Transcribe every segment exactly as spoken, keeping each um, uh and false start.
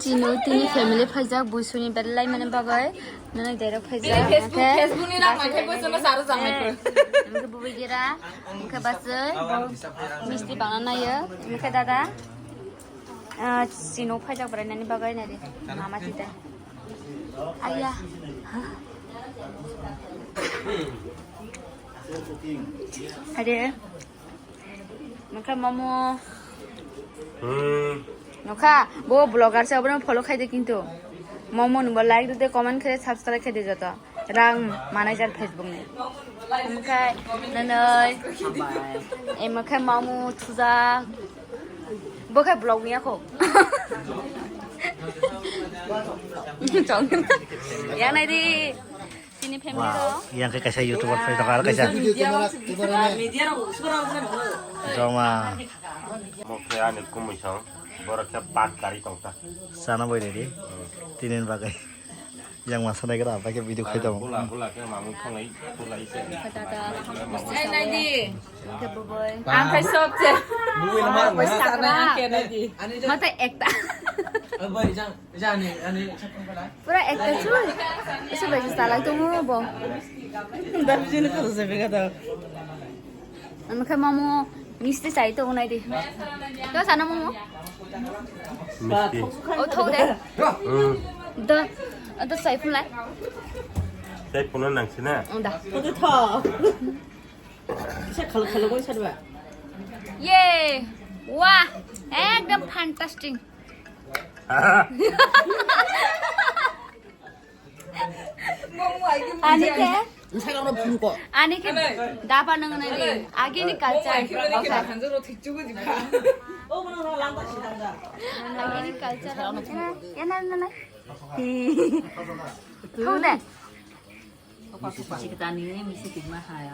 Chini tini family phaijak buisuni belai mani bagwi nini derek phaijak. Facebook, Facebook ni nang mangkhe buisuni saro jangmai khe. Mangkhe bubai gira, mangkhe basui, bo misti bana nayo, mangkhe dada. Ah, chini phaijak bwrwi nani bagwi nari mama tita. Aya. Ade. Nokha mamo. Hmm. Nokha, bo vlogger se abono follow khaide kintu. Mamo nungbo like dide, comment khaide, subscribe khaide joto. Rang manager Facebook ni. Emkhe nanai. Emkhe mamo thuja. Bo khe vlog ni ako. Chong. Yang nai di. Chini family rok. Wow, yang khe kaisa YouTuber phai tongkha, aro kaisa. Media rok, media rok, media rok, media rok. Joma. Mo khe ani kumui song, borok khe pat kari tongkha. Sana bai ready. Tinin bagwi. Yang masa nai kra apa khe video khai tong. Bula, bula khe mamu thanglai, bula ise. Dada. Ai, nai di. Khe boboi. Ang khai sok che. Boboi nama. Boboi sakra. Ang khai nai di. Mata ekta. Bai jang. Pura ekta chu. Isu bai salai tongo bo. Dabjini khato se bega da. Ang khe mamo misti chai tongo nai di. To sana mamo? Misti. O thok de. Hmm. Do, do sai phulai. Sai phulai nang sina. Da. Khato tho. Isa khalo khalo koi sadwa. Ye. Wah, ekdom fantastic. Ani khe? Ani khe daba nang nai di. Agini culture. Agini culture. Ya na na na. Thau de.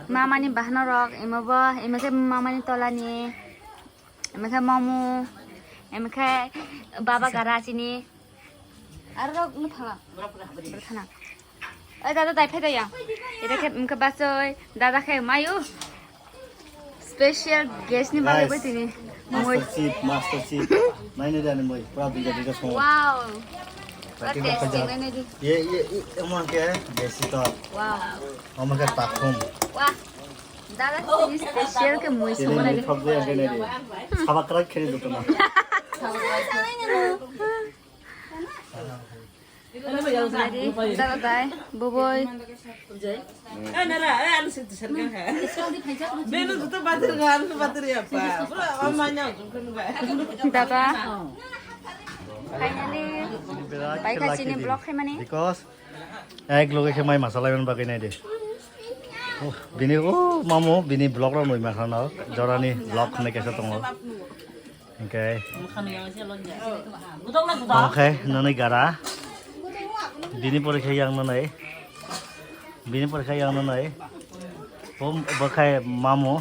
Mamani bahno rok, emo bo, emo khe mamani tolani. Emkhe mamu, emkhe baba garachini. Aro rok no thanga. Bro thana. Oi dada dai phai daya. Ida khe emkhe basoi, dada khe mayu. Special guest ni bagwi bai tini. Master Chef, Master Chef. Naini dani moi, pura biga biga songo. Wow. Pura tasty naini di. Ye, ye, ye, emang khe besi to. Wow. Emang khe takhum. Wah. Dada, special ke mui songna ni. Thok jaya ke nai di. Sabak krak kheri dutu na. Dada dai, boboi. Eh, nara, eh, anu sik tu sarkan ha. Benu tu tu batir ga, anu batir ya pa. Pura ama nyau tu kan ba. Dada. Finally, bai kha chini vlog khai mani. Because Ek loge khe mai masa laiman bagwi nai de. Oh, bini, oh, mamu, bini vlog rok nui masa no, jorani vlog hinwi kaisa tongo. Hinkhe, omo khe nini gara. Bini pore khe yang nanai. Bini pore khe yang nanai. Bo, bo khai mamu.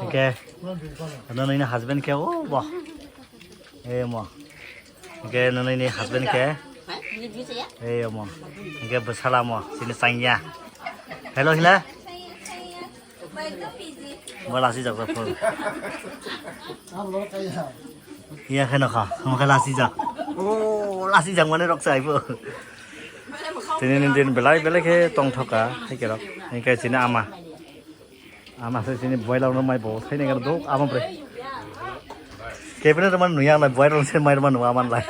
Hinkhe, nanai ni husband khe, oh, bo. Emo. Hinkhe nini husband khe? Emo. Hinkhe bwsala mo, sini changya. Hello, hila? Mo lasi jak phone. Iya khe nokha, mo khe lasi jak. Oh, lasi jak mane rok chai bo. Tini ni din belai belai khe tongthoka, hai khe rok. Hinkhe sini ama. Ama se sini boiler no mai bo thai nang dok ama bre. Kebene to man nuya na boiler se mai man wa man lai.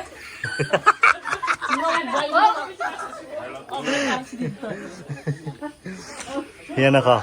Hiya na kha.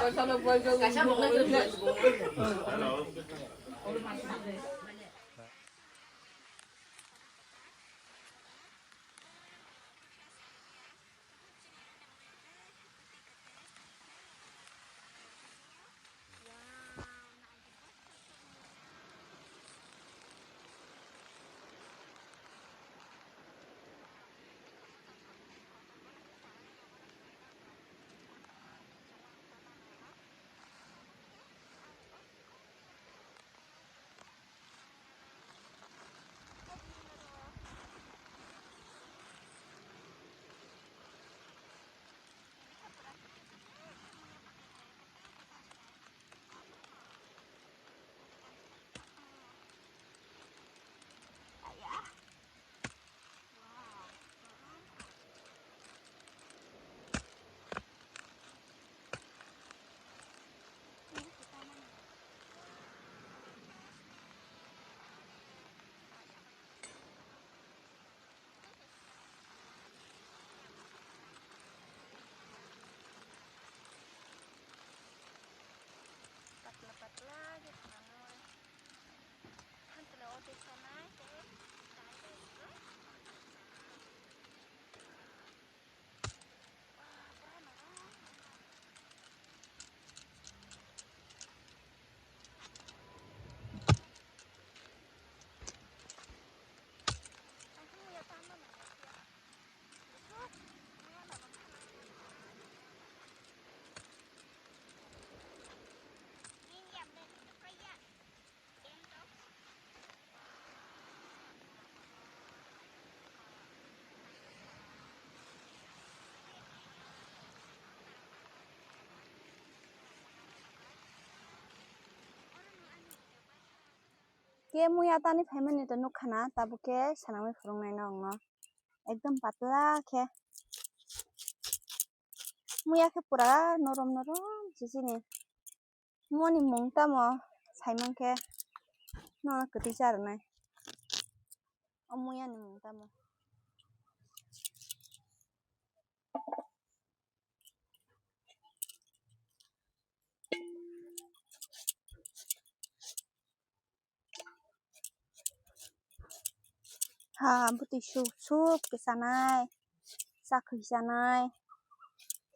Ke muya tani phaimani to nukha na, tabuk khe sanamwi phwrwng nai no ang no. Ekdom patla khe. Muya khe pura norom norom se chini. Moni mung tamo saimang khe no kwtwi cha rwnai. O muya ni mung tamo. Ha, bwtwi sup sup khe chanai, chakhwi chanai,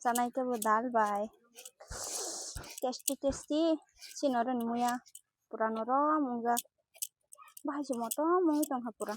chanai khe bo dal bai tasty tasty. Chini oro ni muya pura norom wngjak, bahai se motom wngwi tongkha pura.